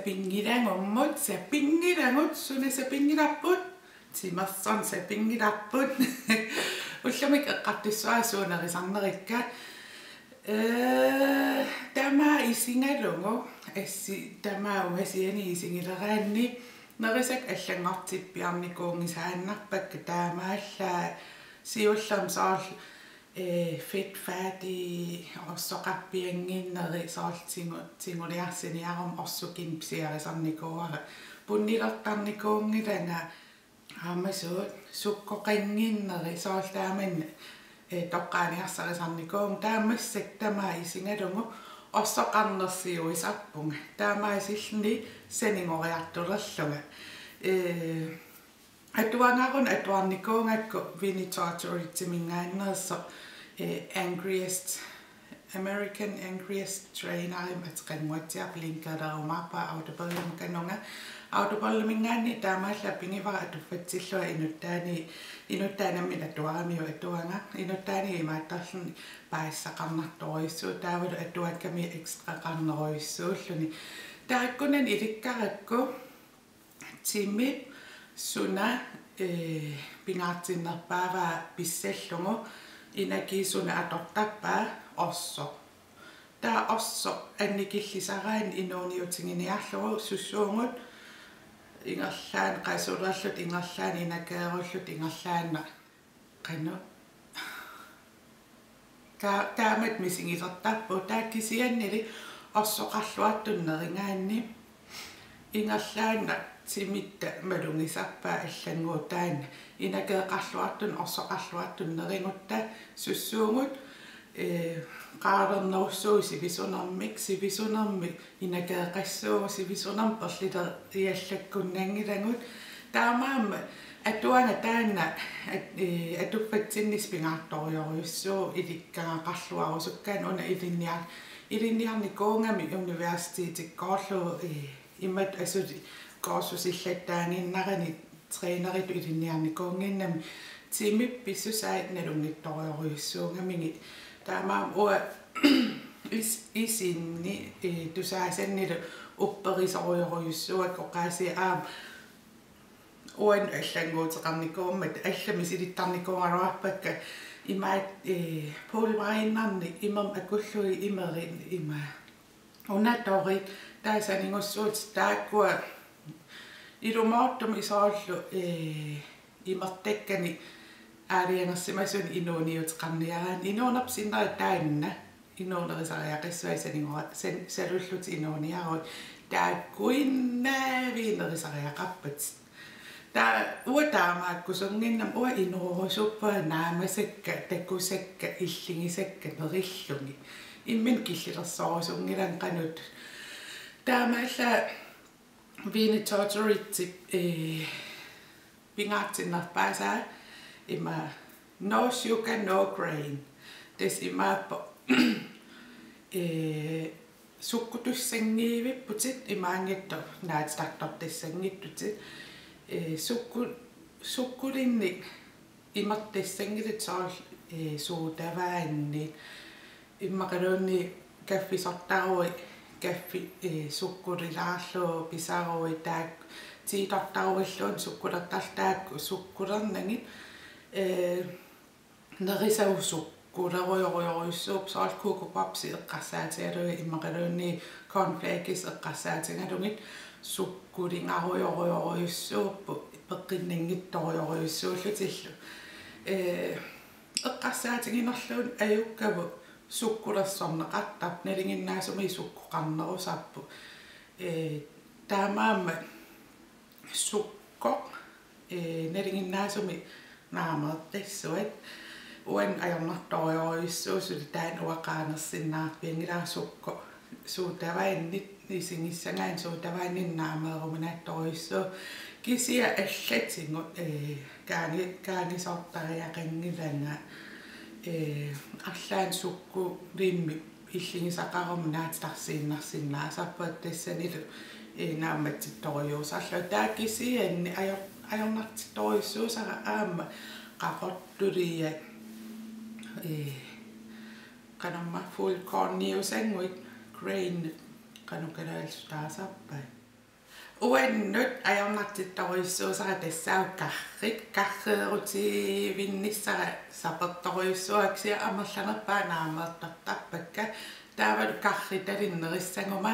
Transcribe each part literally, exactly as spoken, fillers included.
Sapinngilagummut, sapinngilagut, suna sapinngilarput, timersorneq sapinngilarput. Ullumikkut eqqartussavara suut nerisarnerikka. Ee, tamaat isigalugu, assi tamaat ungasiani isigileraanni, nerisakka allanngortippiarnikuunngisaannarpakka taamaallaat siullermik soorlu, ee, Fit Fat orsoqarpiannginneri soorlu tingu-, tinguliarsiniaruma orsukineq pisiarisarnikuuara. Punnilertarnikuunngilanga aamma suut sukkoqannginneri soorlu taamani, ee, toqqaaniarsarisarnikuuvunga taamaassaq tamaat isigalugu orsoqarnersiuisarpunga. Taamaasilluni sanigoriartulerlunga. Ee, Atuagarunni atuarnikuugakku Vinnie Tortoriciminngaanneersoq, eh, Angriest, American Angriest Trainerimik ateqanguatsiarpoq, linkelerumaarpara Audiblemut kanunga. Audiblemingaanniit taamaallaat pigivara atuffatsillunga inuttaani, inuttaanammi atuaramiuk atuagaq. Inuttaani imaattorluni paasisaqarnartorujussuuvoq taavalu atuakkami ekstraqarnerujussuulluni. Taakkunani ilikkarakku timip suna, ee, pingaartinnerpaavaa pissallugu, inakit suna atortarpaa? Orsoq. Taava orsoq annikillisaraanni inuuniutiginiarlugu sussuugut ingerlaannaq qasulerlutik ingerlaannaq inakeerullutik ingerlaannaq qanoq. Taa-, taamatut misigilertarpugut, taava kisiannili orsoqarluartumik nerigaanni ingerlaannaq timitta malugisarpaa allannguup taanna, inakeeqarluartumik orsoqarluartumik nerigutta sussuugut, ee, qaalernerussuugut sivisunermik, sivisunermik inakeeqassuugut, sivisunermik perlileriallakkunnanngilagut. Taamaammat atuagaq taanna at-, ee, atuffatsinnissaq pingaartorujorujussuuvoq ilikkagaqarluarusukkaanni una ilinniar-, ilinniarnikuugami universitetikkoorlugu, ee, imatut asuli kursusillattaaginnarani træneritut ilinniarnikuunnginnami timip pissusai nalunngitsorujorujussuugamigit. Taamaammat uanga is-, isinni, ee, tusaasannilu upperisorujorujussuuakka oqaasii aamma uannut allannguuteqarnikuummat allamik misilittarnikuugaluarpakka imaat, ee, pulverinarnik imermik akullugit imerit ima unatorit taava sanigussuutit taakkua ilumoortumik soorlu, ee, imertakkanik aalajangersimasunik inuuniuteqarniaraanni inuunerpit sinnera taanna inuunerisariaqassavai sanigora-, san-, salullutik inuuniaruit taakkuinnaavik nerisariaqarpatit. Taava uanga taamaakkusunnginnama uanga inuurusuppara naamasakka, takusakka, illigisakka nerillugit. Imminut killilersorusunngilanga qanoq. Taamaallaat Vinnie Tortoricip, ee, pingaartinnerpaasaa ima no sugar, no grain. Tassa imaappoq, ee, sukkutussanngiivipputit imaanngitsoq naatitartortassanngitsutit. Ee, sukku-, sukkulinnik imertassanngilatit soorlu, ee, sodavandit. Immaqaluunniit kaffisortaruit, kaffi, ee, sukkulilaarlugu pisaruit taakku, teetortaruilluunniit sukkulertarlutik taakku sukkulernagit, ee, nerisagut sukkulerujorujorujussuupput soorlu Coco Pops eqqarsaatigalugit immaqaluunniit cornflakes eqqarsaatigalugit sukkuligarujorujorujussuupput peqqinnanngitsorujorujussuullutillu. Ee, eqqarsaatiginerluunniit ajukkavut sukkulersorneqartarput, nalinginnaasumik sukkoqarnerusarput. Ee, taamaammat sukkoq, ee, nalinginnaasumik naameertassavat. Uannut ajornartorujorujussuuvoq suli taanna uanga qaangersinnaarpianngilara sukkoq. Sodavandit isigissagaanni sodavandinut naameeruminaatsorujussuuvoq. Kisianni allatigut, ee, kaagi-, kaagisortariaqanngilanga, ee, arlaannik sukkulimmik illigisaqaruma naatitarsiinnarsinnaasarpunga tassanilu, ee, naammatsittorujussuusarlunga. Taava kisianni ajor-, ajornartittorujussuusara aamma qaqortuliat, ee, qanormaa fuldkorniusannguit, grain, qanoq kalaallisut taasarpai. Uannut ajornartittorujussuusara tassaavoq karrik, karreerutivinnissara sapertorujussuuara, kisianni amerlanerpaat naameertortarpakka. Taavalu karritalik nerissaguma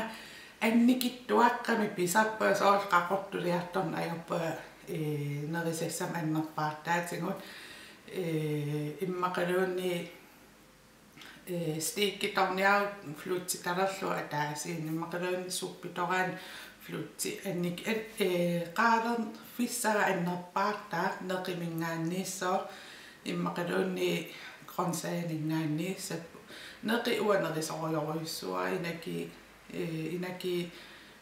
annikitsuaqqamik pisarpunga, soorlu qaqortuliartorneq ajorpunga, ee, nerisassamik annerpaartaatigut, ee, immaqaluunniit, ee, steakitorniaruk flødetalerlugu ataasiinnaq, immaqaluunniit suppitoraanni fløde annik-, an-, ee, qaalerfissara annerpaartaaq, neqiminngaanniissaaq, immaqaluunniit grøntsagininngaanniissapput. Neqi uanga nerisorujorujussuuara, inaki, ee, inaki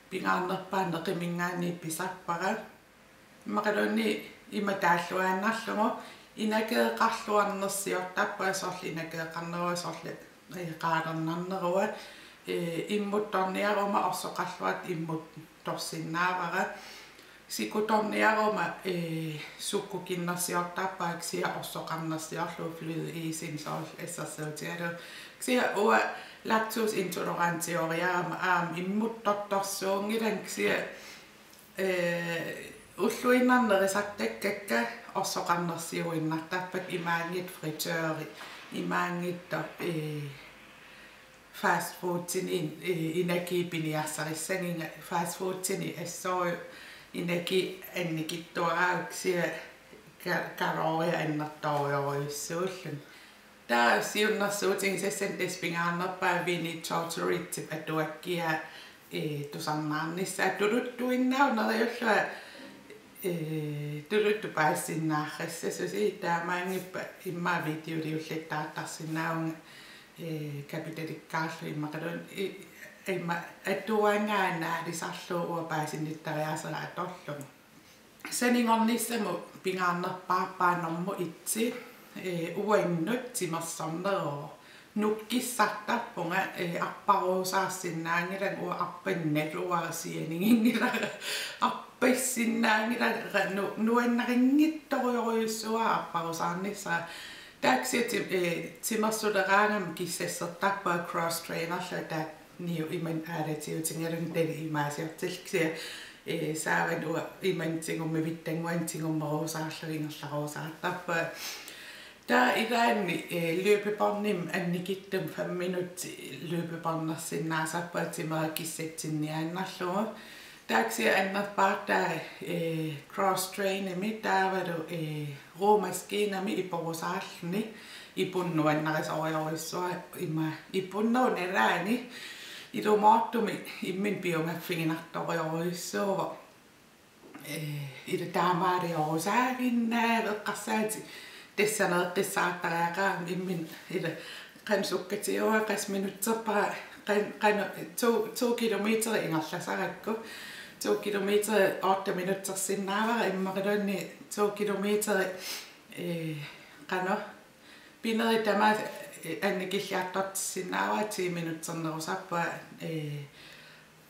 pingaarnerpaaq neqiminngaanniit pisarpara. Immaqaluunniit ima taalluaannarlugu inakeeqarluarnersiortarpunga, soorlu inakeeqarnerua, soorlu, ee, qaalernarnerua, ee, immuttorniaruma orsoqarluartut immuttorsinnaavara. Sikutorniaruma, ee, sukkukinnersiortarpunga, kisianni orsoqarnersiorlugu flødeisini, soorlu assersuutigalugu. Kisianni uanga laktoseintolerantioriarama aamma immuttortorsuunngilanga, kisianni ee, ulluinnarni nerisartakkakka orsoqarnersiuinnartarpakka, imaanngitsoq fritøri, imaanngitsoq, ee, fast foodini, ee, inaki piniarsarissagiga, fast foodini assorujuk inaki annikitsuarauk, kisianni ka-, kaloriat annertoorujorujussuulluni. Taava siunnersuutigisassat tassa pingaarnerpaat Vinnie Tortoricip atuakkiaa, ee, tusarnaarnissaa, tuluttuinnaavoq neriullunga, ee, tuluttut paasisinnaassasoq, taamaanngippat immaqa videoliullattaartarsinnaavunga, ee, kapitalikkaarlunga immaqaluunniit, i-, immaqa atuagaa naalisarlugu uanga paasinittariaasera atorlugu. Sanigornissamut pingaarnerpaarpaat nummer et, ee, uannut timersorneruvoq. Nukkissartarpunga, ee, arparuusaarsinnaanngilanga, uanga arpanna naluara, sianiginngilara. Arpassinnaanngilara, nu-, nuannarinngitsorujorujussuuara arparuusaarnissara. Taava kisianni ti-, ee, timersuleraangama kissassertarpunga cross trainerlunga, taava niu imannak aalatiutigalunga tali imaasiortillugu, kisianni, ee, saavani uanga imannak tigummivittannguanik tigummeruusaarlugu ingerlaruusaartarpunga. Taava ilaanni, ee, løbebåndimik annikitsumik fem minutsit løbebåndersinnaasarpunga timera kissatsinniaannarlugu. Taava kisianni annerpaartaat, ee, cross trainimik taavalu, ee, romaskinamik iporusaarluni. Ipunneq nuannarisorujorujussuuara, ima ipunnerup nalaani ilumoortumik imminut piumaffiginartorujorujussuuvoq. Ee, ila taamaaliorusaaginnarpoq, eqqarsaatit tassaneeqqissaartariaqarami, imminut ila qanoq sukkatigiuara, qassit minutserpara, qan-, qanoq to, to kilometer ingerlasarakku. To kilometer otte minutsersinnaavara, immaqaluunniit to kilometer, ee, qanoq, pinerit tamaasa, ee, annikilliartortissinnaavara, ti minutsernerusarpunga, ee,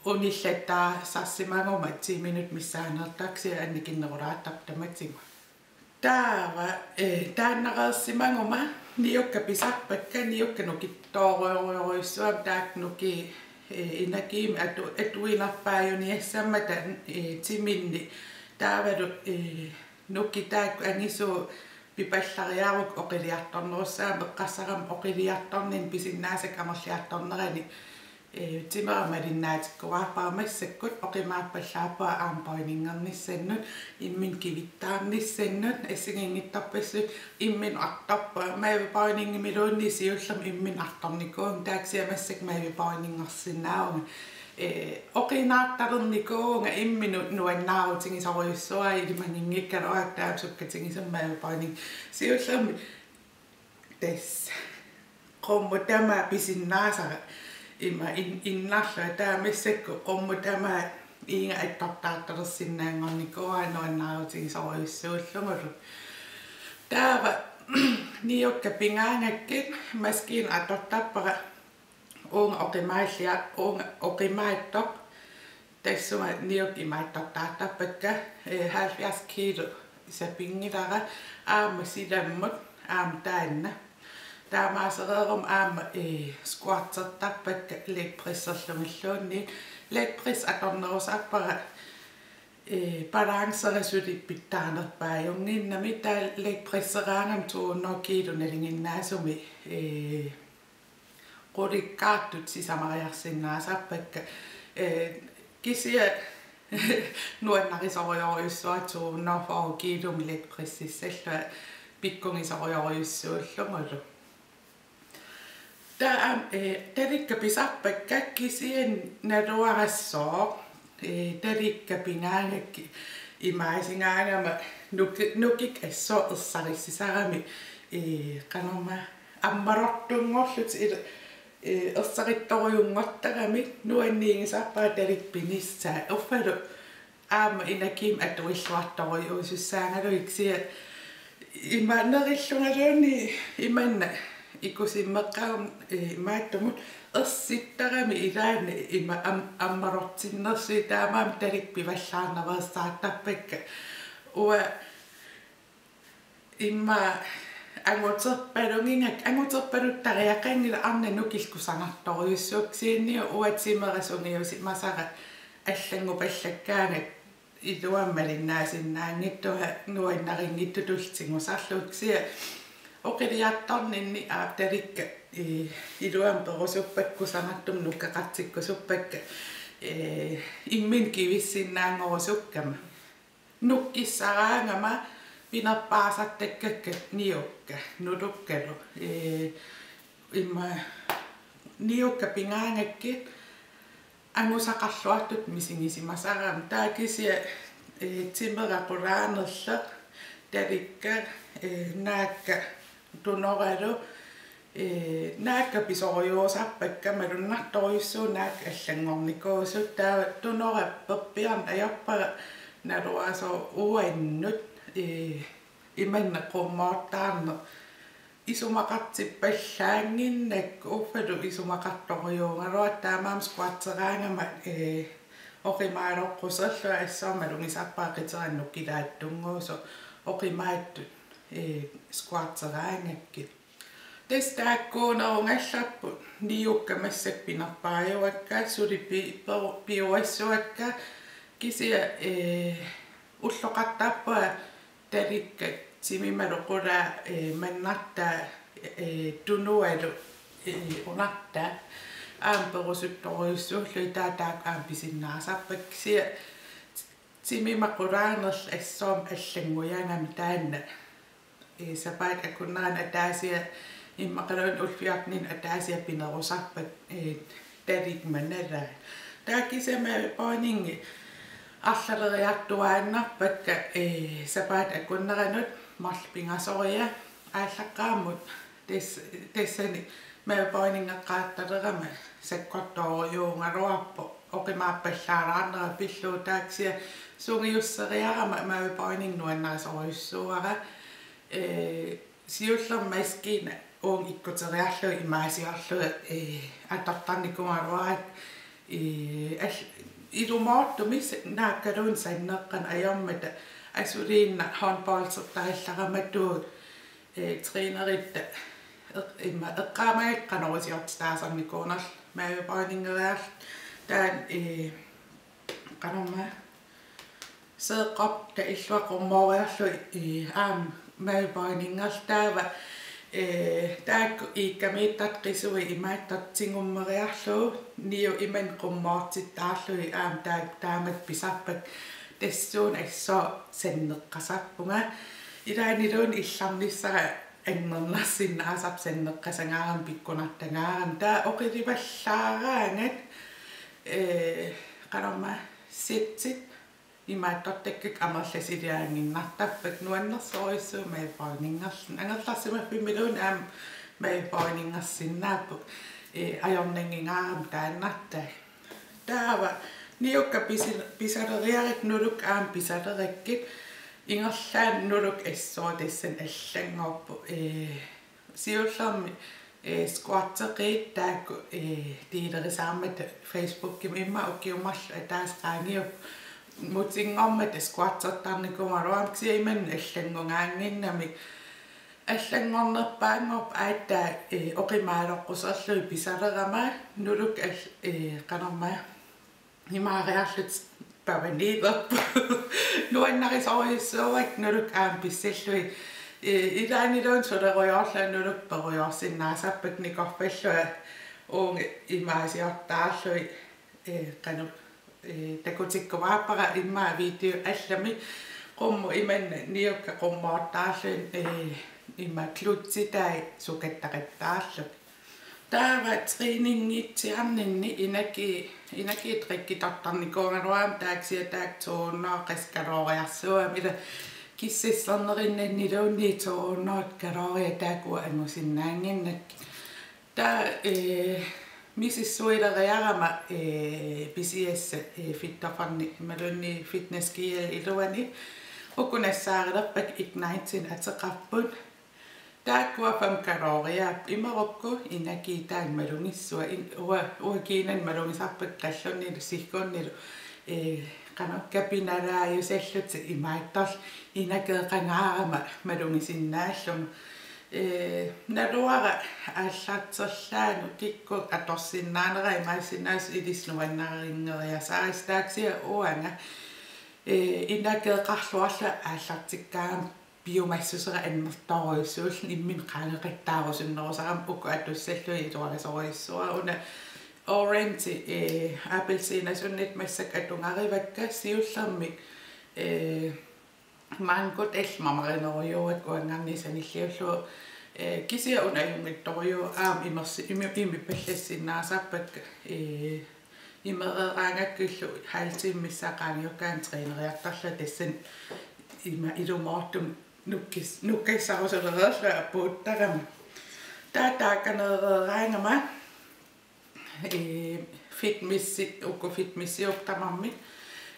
unillattaasarsimaguma ti minut missaaneertarput, kisianni annikinnerulaartarpoq tamatigut. Taava, ee, taannareersimaguma niukka pisarpakka, niukka nukittoorujorujussuummata, taakku nukii, ee, inakiimi atu-, atuinerpaajuniassammata, ee, timinni. Taavalu, ee, nukii taakku angisuut pipallariarukku oqiliartornerussaammat, eqqarsarama oqiliartornini pisinnaasakka amerliartornerani, ee, timera malinnaatikkuarpara, massakkut oqimaappallaarpunga armbøjningernissannut, imminut kivittaarnissannut, assigiinngitsorpassuit imminut artorpunga, mavebøjningimiluunniit siullermik imminut artornikuuvunga, taava kisianni massakkut mavebøjningersinnaavunga. Ee, oqinaartalernikuuvunga, imminut nuannaarutigisorujussuuara, ilimaginngikkaluarpara taama sukkatigisumik mavebøjning. Siullermik tassa qummut tamaat pisinnaasara ima in-, innarlunga, taava massakkut qummut tamaat iiga attortaartalersinnaanngornikuuara nuannaarutigisorujussuullugulu. Taava niukka pigaangakkit maskiina atortarpara, uunga oqimaallia-, uunga oqimaattoq, tassunga niukka imaattortaartarpakka, ee, halvfjerds kilo sapinngilara, aamma silammut, aamma taanna. Taamaasereeruma aamma, ee, squatsertarpakka leg presserlugilluunniit. Leg press atornerusarpara, eh, balancera suli pitsaanerpaajunnginnami, taava legpresseraangama to hundrede kilo nalinginnaasumik, eh, qulikkaartut sisamariarsinnaasarpakka. Eh, kisianni nuannarisorujorujussuara to hundrede fyrre kilomik legpressissallunga pikkugisorujorujussuullugulu. Taava aamma, eh, talikkat pisarpakka, kisianni naluarassooq, eh, talikkat pigaangakkit imaasigaangama nuki-, nukikkut assut ersarissisarami, eh, qanormaa, ammalortunngorlutik il-, eh, ersarittorujunngortaramik nuanniigisarpara talikkat pinissaat, uffalu aamma energiimik atuilluartorujussuussaagaluit, kisianni ima nerillungaluunniit imanna ikusimmeqqaguma, eh, imaattumut ersittarami ilaanni ima am-, ammalortinnersuit, taamaammat talikkat pivallaarnaveersaartarpakka. Uanga ima anguterpalugigakku, anguterpaluttariaqanngilaq, arnat nukillit kusanartorujussuupput, kisianni uanga timera sungiusimasara allanngupallakkaangat iluamik malinnaasinnaanngitsunga nuannarinngitsutullu tigusarlugu, kisianni oqiliartorninni aap talikkat, eh, iluamik perusuppakka, kusanartumik nukkeqartikkusuppakka, eh, imminut kivissinnaanngorusukkama. Nukkissaraangama pinerpaasartakkakka niukka, nulukkalu. Ee, ima niukkat pigaangakkit angusaqarluartutut misigisimasarami. Taava kisianni, ee, timera qulaanerleq, talikkat, ee, naakka tunoralu, ee, naakka pisorujuusarpakka, malunnartorujussuuvoq naakka allanngornikuusut, taava tunora perpiarneq ajorpara naluara sooq uannut, ee, imanna qummoortaarneq isumaqartippallaannginnakku, uffalu isumaqartorujuugaluartoq, taamaammat squatteraangama, ee, oqimaaloqquserlunga assorma malugisarpara qiterani nukilaattunnguusoq, oqimaattut, ee, squatteraangakkit. Tassa taakkuunerugallarput niukkat massakkut pinerpaajuakka, suli pi-, peru-, piuassuakka, kisianni, ee, ulloqartarpunga talikkat timimalu qulaa, ee, mannartaa, ee, tunualu, ee, unartaa aamma perusuttorujussuullugit, taava taakku aamma pisinnaasarpakka, kisianni timima qulaanerlu assorma allanngujagami taanna. Ee, sapaatip akunnerani ataasiarluni, immaqaluunniit ullut fjortenit ataasiarluni pinerusarpakka, ee, talikkat manalaat. Taava kisianni mavebøjningi arlaleriartuaannarpakka, ee, sapaatip akunneranut marluk pingasoriarluni, aallaqqaammut tas-, tassani mavebøjningeqqaartalerama sakkortoorujuugaluarpoq, oqimaappallaalaarnera pillugu, taava kisianni sungiusseriarama mavebøjning nuannarisorujussuuara. Ee, siullermik maskiina uunga ikkuteriarlugu imaasiorlugu, ee, atortarnikuugaluarakku, ee, al-, ilumoortumik s-, naakkaluunniit sanneqqaneq ajormata, asuliinnaq håndboldertarillaramatuut, ee, træneritta eq-, ima eqqaamagakkit qanoq iliortitaasarnikuunerluni mavebøjningeriarlugu. Taanna, ee, qanormaa, seeqqortaq illua qummooriarlugu, ee, aamma mavebøjningerlugu, taava, ee, taakku iikkamiittartut qisuit imaattortut tigummeriarlugu niut imannak qummoortittaarlugit aamma taak-, taamatut pisarpakka, tassuuna assut sanneqqasarpunga. Ilaanniluunniit illarnissara annernarsinnaasarpoq sanneqqasangaarami, pikkunartangaarami. Taava oqilivallaaraangat, ee, qanormaa, sættit imaattortakkakka amerlasiliaannginnartarpakka, nuannersorujussuuvoq mavebøjningerluni. Angerlarsimaffimmiluunniit aamma mavebøjningersinnaapput, ee, ajornanngingaarami taannartai. Taava niukkat pisi-, pisaleriarakkit nulukkat aamma pisalerakkit, ingerlaannaq nulukkat assut tassani allanngorput, ee, siullermik, ee, squatteqigit taakku, ee, deelerisaarmata Facebookimi, immaqa ukiut marluk ataaseq qaangiupput, mutinngormata squattertarnikuugaluarama, kisianni imannak allanngugaannginnamik. Allanngornerpaanngorpoq aatsaat, ee, oqimaaloqquserlugit pisalerama nulukkat al-, ee, qanormaa, imaariarlutik Pavaniilerpu. Nuannarisorujussuuakka nuluk aamma pissallugit. Ee, ilaanniluunniit sulerujoorlunga nuluk perujoorsinnaasarpakka nikorfallunga uunga imaasiortaarlugit, ee, qanoq, ee, takutikkumaarpara immaqa video allami qummut imanna niukka qummoortaarlugit, ee, ima glutsitai sukattaqattaarlugit. Taava træningitsiarninni energi-, energidrikkitortarnikuugaluarama taava kisianni taakku to hundrede kaloriarsuugami, ila kissassarnerinnanniluunniit to hundrede kalorier taakku angusinnaannginnakkit. Taava, ee, misissuileriarama, ee, pisiassat, ee, Fit-Tofferne imaluunniit Fitness G L iluani uku nassaarilerpakka Ignite-inik ateqarput. Taakkua fem kalorier imerukku energi taanna malugissuaq in-, ua-, uagut kiinanni malugisarpakka qallunnilu siggunnilu, ee, qanoq kapinalaajusallutik imaattorli inakeeqangaarama malugisinnaallugu. Ee, naluara aallarterlaanut kikkut atorsinnaanera imaassinnaavoq ilissi nuannarinngereersarissi taava kisianni uanga, ee, inakeeqarluarlunga aallartikkaangama piumassusera annertoorujussuulluni imminut qaangeqattaarusunnerusarama uku atussallugit iluarisorujussuuara. Una orange, ee, appelsiinasunniit massakkut atugarivakka siullermik, ee, mangot allat mamarinerujuuakka uanngaanniit sanilliullugu, ee, kisianni una ajunngitsorujuuvoq aamma imersi-, imi-, imipallassinnaasarpakka, ee, imereeraangakkillu halv time missaa qaangiukkaangat træneriartarlunga tassani ima ilumoortumik nukkis-, nukkassarusulereerlunga apuuttarama. Taava taakaneereeraangama, ee, Fitmissi-, uku Fitmissiupput tamarmik,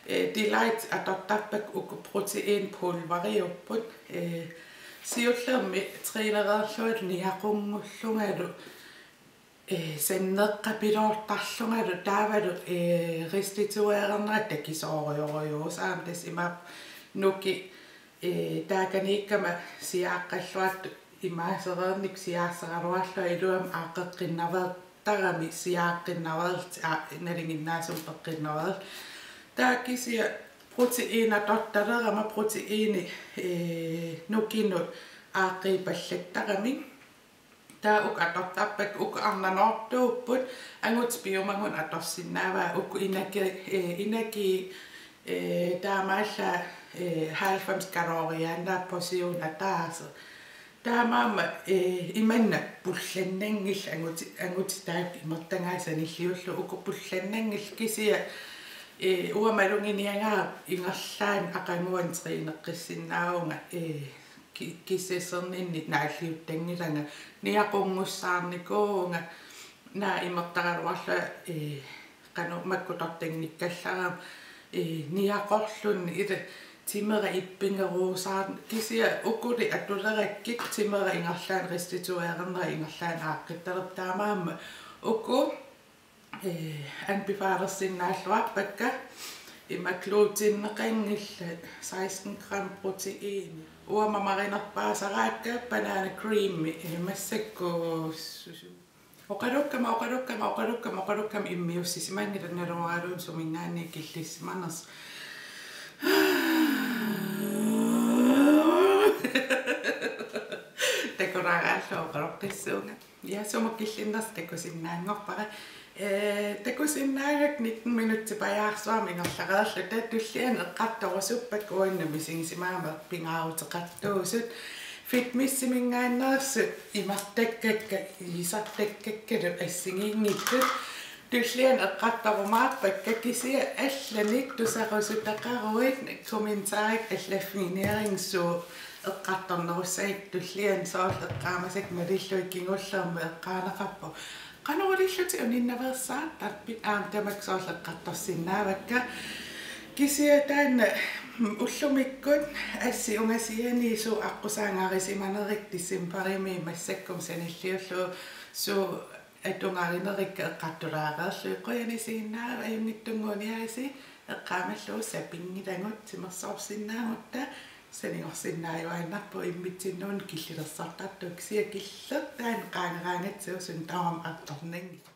ee, Delight atortarpakka uku proteinpulveriupput, ee, siullermik trænereerlungalu niaqunngullungalu, ee, sanneqqapiloortarlungalu taavalu, ee, restituerernera takisoorujussuuvoq aamma tassa imaappoq nuki, ee, taakaniikkama siaaqqalluartut imaasereernikkut siaarsaraluarlunga iluamik aaqqeqqinnaveertarami siaaqqinnaveerlutik, aa, nalinginnaasumik peqqinnaveerlutik. Taava kisianni proteinatortalerama proteini, ee, nukinut aaqqiipallattarami. Taava uku atortarpakka, uku arnanoortuupput, angutit piumagunik atorsinnaavaat, uku energi, ee, energi, ee, taamaallaat, ee, halvfems kaloriaannaat portion ataaseq. Taamaammat, ee, imanna pullannanngillat anguti-, angutit taakku imertagaat sanilliullugu uku pullannanngillat kisianni, ee, uanga maluginiagara ingerlaannaq aqaguani træneqqissinnaavunga, ee, ki-, kissassarninni naalliuttanngilanga, niaqunngussaarnikuuvunga, naak imertaraluarlunga, ee, qanoq makkutortanngikkallarama, ee, niaqorluni ila timera ippigeruusaarn-, kisianni ukuli atulerakkit timera ingerlaannaq restituerernera ingerlaannaq aaqqittalerpoq taamaammat uku, ee, anbefalersinnaalluarpakka ima gluteneqanngillat seksten gram protein. Uanga mamarinerpaasaraakka banana creami, ee, massakkut susu-, oqalukkama, oqalukkama, oqalukkama, oqalukkama immiussisimanngilanga naluaraluunniit suminngaanniit killissimanersoq. Takulaaraallunga oqaloqqissuunga. Ja, sumut killinnersoq takusinnaanngorpara. Ee, takusinnaagakku nitten minutsit pajaarsuarmik ingerlareerluta, taava tulliani eqqartorusuppakka uannut misigisimagama pingaaruteqartuusut. Fitmissiminngaanneersut imertakkakka, iisartakkakkalu assigiinngitsut. Tulliani eqqartorumaarpakka kisianni allanik tusarusutaqaruit kommentarit allaffiginiarinngissuugut eqqartornerussagit tulliani soorlu eqqaamasakka malillugit kingullermik eqqaaneqarpoq. Qanoq ilillutit uninnaveersaartarpit aamma tamakku soorlu eqqartorsinnaavakka. Kisianni taanna ullumikkut assi ungasiani suut aqqusaarisimanerit decembarimi massakkut sanilliullugu suut atugarinerikka eqqartulaareerlugit qujanaq isiginnaarava ajunngitsunnguuniarisi eqqaamallugu sapinngilagut timersoorsinnaagutta sanigorsinnaajuaannarpugut immitsinnut killilersortartut kisianni killertaanni qaangeraangatsigu suna tamarmi artornanngilaq.